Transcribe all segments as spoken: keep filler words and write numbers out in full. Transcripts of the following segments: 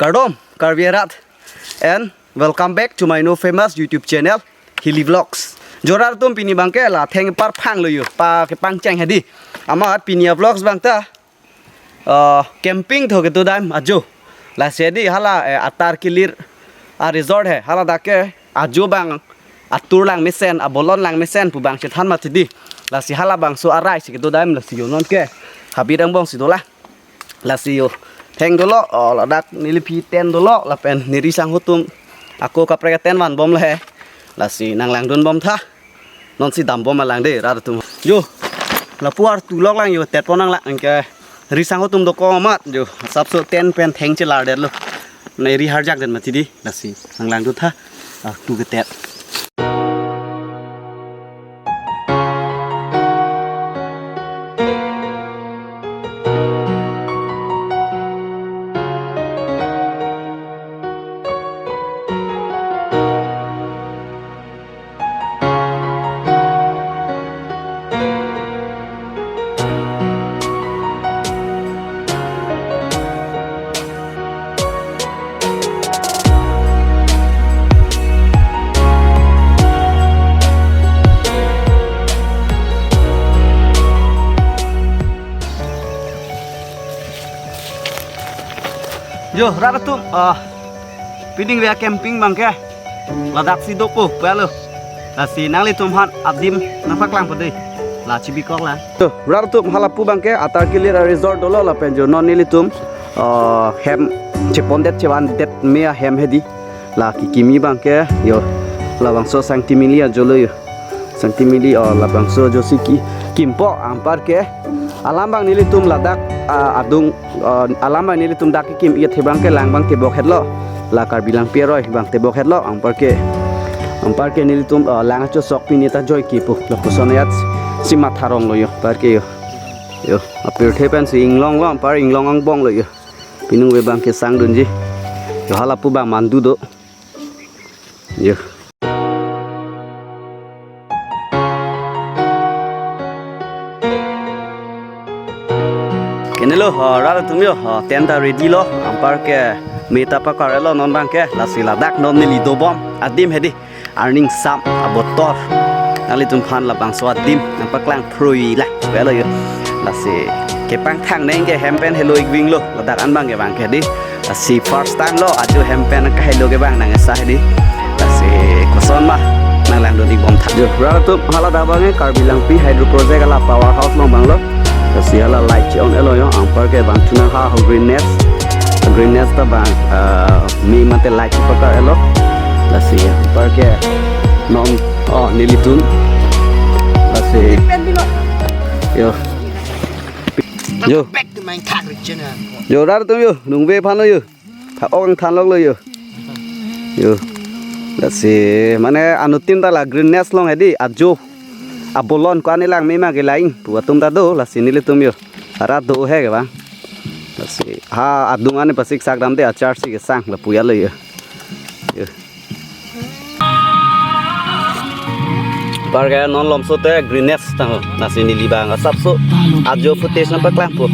Kardom, Karbi arat, and welcome back to my new famous YouTube channel, Hilly Vlogs. Jo rat atum, pini abangke la theng parphang lo yo, pa kepangcheng hedi. Amat pini a-vlogs abang ta, uh, camping tho kedo dam ajo. Lasi hedi hala, eh, Atar Kilir a-resort he. Haladak ke ajo abang atur lang mesen, abolon lang mesen pu abang chethan mati di. Lasi halabangso arai si kedo dam, lasi yo non ke habit angbong si dolang. Lasi yo theng dolo, oh, ladak neliphi tent dolo, lapen neli riso atum ako kaprek tent vanbom le he. Lasi nanglangdun bom tha. Non si dambom alang de, rat atum. Yo, lapu artu lok lang yo, tet pon nanglang, anke riso atum dokok amat yo, asapso tent pen theng chelar det lo. Neli ri harjak det mati di, lasi nanglangdun tha, artu ke tet. Yo, rat atum, ah, pining via camping abangke ladak si dokok pu lo. Lasi nanglitum aphan adim nangpaklang po de. La chibikok lang. To, rat atum, halapu abangke Atar Kilir a-resort dolo, lapen jo non nelitum, ah, hem chepondet chevandet me ahem hedi. La kekimi abangke yo, labangso Sangti Mili ajo lo yo. Sangti Mili, oh, labangso ajo si kekimpo, anparke alam abang nelitum ladak, ah, adung, ah, alam abang nelitum dak kekim-i athe abangke lang abang tebok het lo. La Karbi Langpi aroi abang tebok het lo, anparke, anparke nelitum, ah, lang achosok pini ta joike pu. Lapuson ajat si matharong lo yo, anparke yo. Yo, apirthe pen si inglong lo, anpar inglong angbong lo yo. Pining ve abangke sangdunji. Yo, halapu abang mandu do. Yo. Kenelo, ha, rat atum yo, ha, tent ta ready lo, anparke me ta pakar lo non abangke, lasi ladak non neli dobom adim hedi, arning sam abotor. Nanglitum aphan labangso adim nangpaklang phrui la, velo yo. Lasi kepangthang neng ke hem pen helo ik ving lo, ladak an abangke abangke di. Lasi first time lo, ajo hem pen kahelo ke abang nang esa di. Lasi koson ma, nanglangdun ik bom tha. Jo, rat atum, haladak abangke Karbi Langpi Hydro Project ala power house along abang lo. Lasi hala light che-on et lo yo, anparke abang thunang ha ho green nest. Green nest ta abang, ah, me mate light chepakar et lo. Lasi anparke non, oh, nelitum. Lasi. Pen bilo. Yo. Yo. Welcome back to my Thak channel. Yo, rat atum yo, nungve aphan lo yo. Tha-ok angthan lok lo yo. Yo. Lasi, mane anuttin ta la green nest along hedi, ajo abolon ko-an elang me ma ke lain pu atum ta do, lasi nelitum yo. Arat do he ke abang. Lasi, ha, adung ani pasik sak dam de, achar si kesang lapu ya lo yo. Yo. Anparke non lomso te green nest tang ho. Lasi neli abang asapso ajo footage nangpaklang po.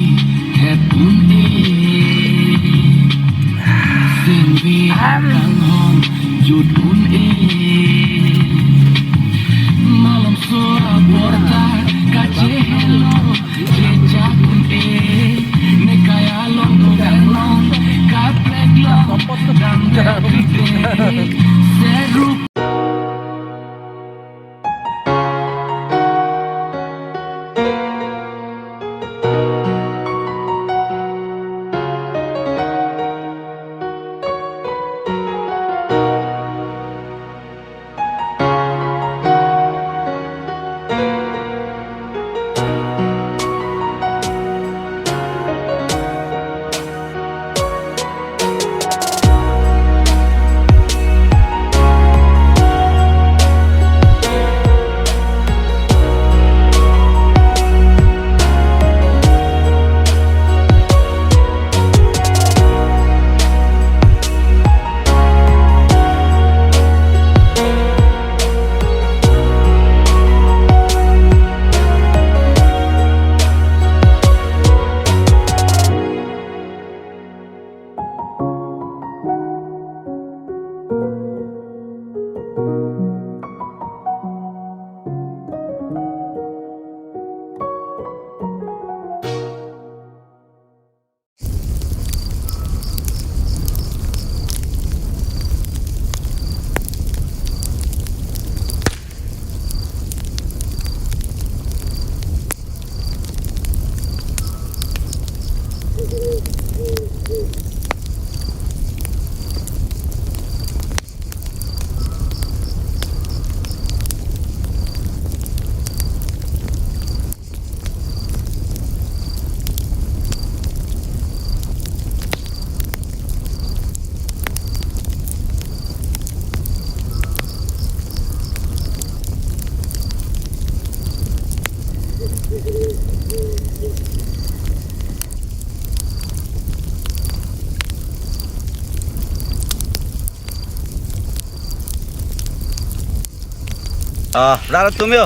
Ah, rat atum yo.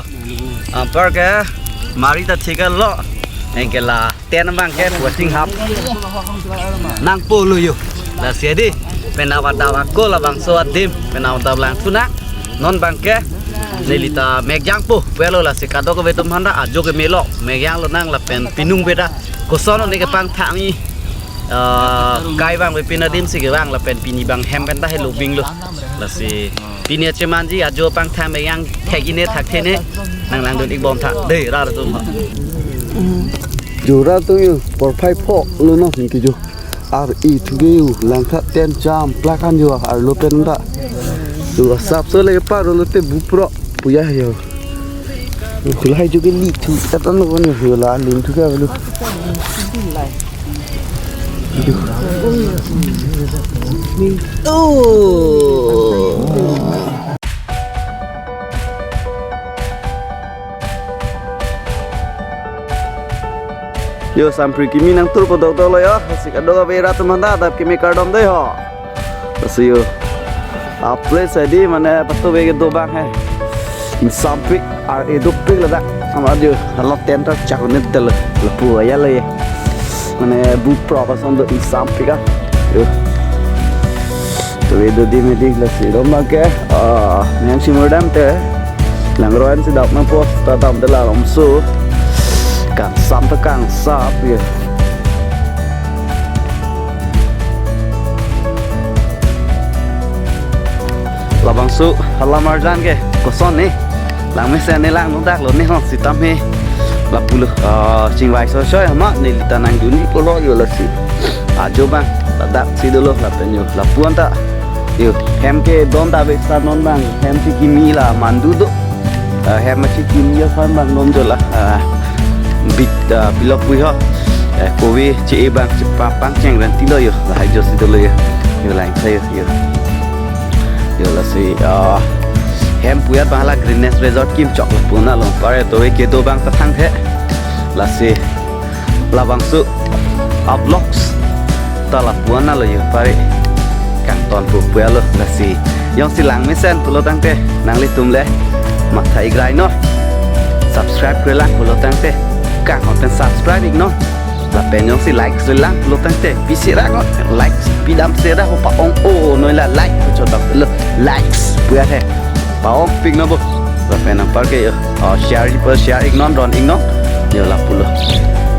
Anpar ke mari ta thik lo. Anke la tent abang ke puating hap nangpo lo yo. Lasi dei, penap adap ako labangso adim, penap adap lang thu nang. Non abang ke neli ta mek jangpo, pulo lasi kadokave atum aphan ta ajo keme lo, mek jang lonang lapen pinung beda. Koson ne kepangthang i, ah, kai abang ave pin adim si kevang lapen pini abang hem pen ta helo bing lo. Lasi pini achemanji ajo pangthang mek jang thek-i ne thakthene nang langdun-ik bom tha. Dei, rat atum. Jo rat atum yo, porphai pho lo non ke jo. Ar-e thu ke yo, langtha tent cham plak an jo, arlo pen ta. Jo asapso le pa rolo te bupro puya yo. Khulai jo ke li thu, tatan lo kon yo, la lim thu ke avelo. Yo, Sampri kimi nangtur po dokdok lo yo. Lasi kadokave rat atum aphan ta adap keme kardom dei ho. Lasi yo, a place dei, mane patove kedo abang he. Insampik, ar-e dopik ladak. Amat yo, hala tent ta chak unit tel lapu aya le ye. Mane bupro ason do insampik a. Yo. Tove do di medi lasi dom abang ke, ah, nang chimur dam te. Langroi an si dak nangpo, ta dam te la lom su. Kangsam ta kangsap ye. Labangso alam arjan ke koson ne. Langmesen ne lang nangdaklo ne ho sitame. Lapulo, ah, chingvai sosoi amat neli ta nangdun-ik po lo yo lasi. Ajo abang, ladak si dolo lapen yo, lapu-an ta. Yo, hem kedon ta ave sar non abang, hem si kimi la mandu do. Ah, hem si kimi ya fan abang non jo la. Ah, bit, ah, bilok pui ho. Eh, kove che-e abang chepa pangcheng ran ti lo yo, lahai jo si dolo yo. Yo lain sa yo, yo. Yo lasi, ah, hem puyat abang la Greenness Resort kimchok lapu-an lo, pare tove kedo abang ta thangthe. Lasi labangso a vlogs ta lapu-an lo yo pare. Kangton pu pulo lasi. Jongsi langmesen pulo tangte nanglitum le matha igrai non. Subscribe kre lang pulo tangte kang hoten subscribe-ik non. Lapen jongsi like kre lang pulo tangte pisi ra non. Like pidam sera ho pa-ong o noi la like chodok lo likes puya he. Pa-ongpik non bo. Lapen anpar ke yo, oh, share-ji pu share-ik non, ron-ik non. Yo lapulo.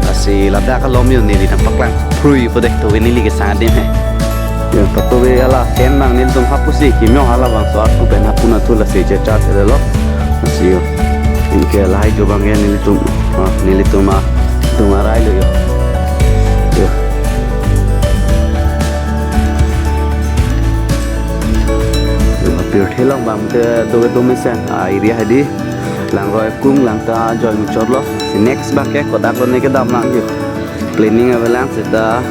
Lasi ladak alom yo neli nangpaklang phrui po dei, tove neli kesang adim he. Yo, patove hala tent abang nelitum hapu si kimyo, halabangso arpu pen hapu na thu lasi chechar se lo. Lasi yo. Anke lahai jo abang ke nelitum, ah, nelitum adung arai lo yo. Yo. Yo, pirthe along abang te do do mesen, ah, area hedi. Langroi kung lang ta joi muchot lo. Si next abang ke kodak lo ne kedam lang yo. Planning ave lang seta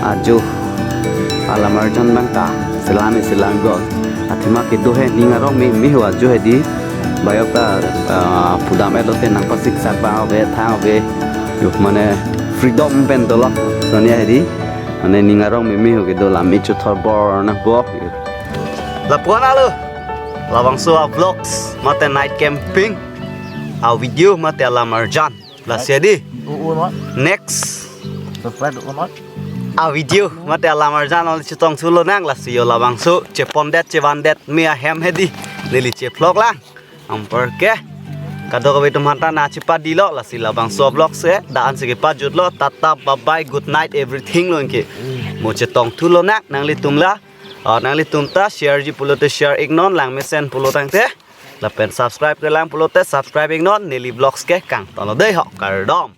ajo alam arjan abang ta selam selam go. Athema kedo he ning arong meme ho ajo hedi. Bayok ta, ah, pudam et lote nangpasiksak abang ave thang ave. Yo mane freedom pen dolo. Sonia hedi. Mane ning arong meme ho kedo lam me chothor bor nangpo. Lapu-an lo. Labangso a vlogs mate night camping a video mate alam arjan. Lasi dei. U-u no. Next. Subscribe u-u no. A video mate alam arjan neli chetong thu lonang, lasi yo labangso chepondet chevandet me ahem hedi neli che-vlog lang. Anpar ke kadokave atum aphan ta nangchepadi lo, lasi labangso vlogs ke la-an si kepajut lo. Tata, bye bye, good night everything lo anke. Mo chetong thu lonang nanglitum la. Ah, nanglitum ta share-ji pulote share-ik non, langmesen pulo tangte. Lapen subscribe kre lang pulote subscribe-ik non, neli vlogs ke kangton lo dei ho, kardom.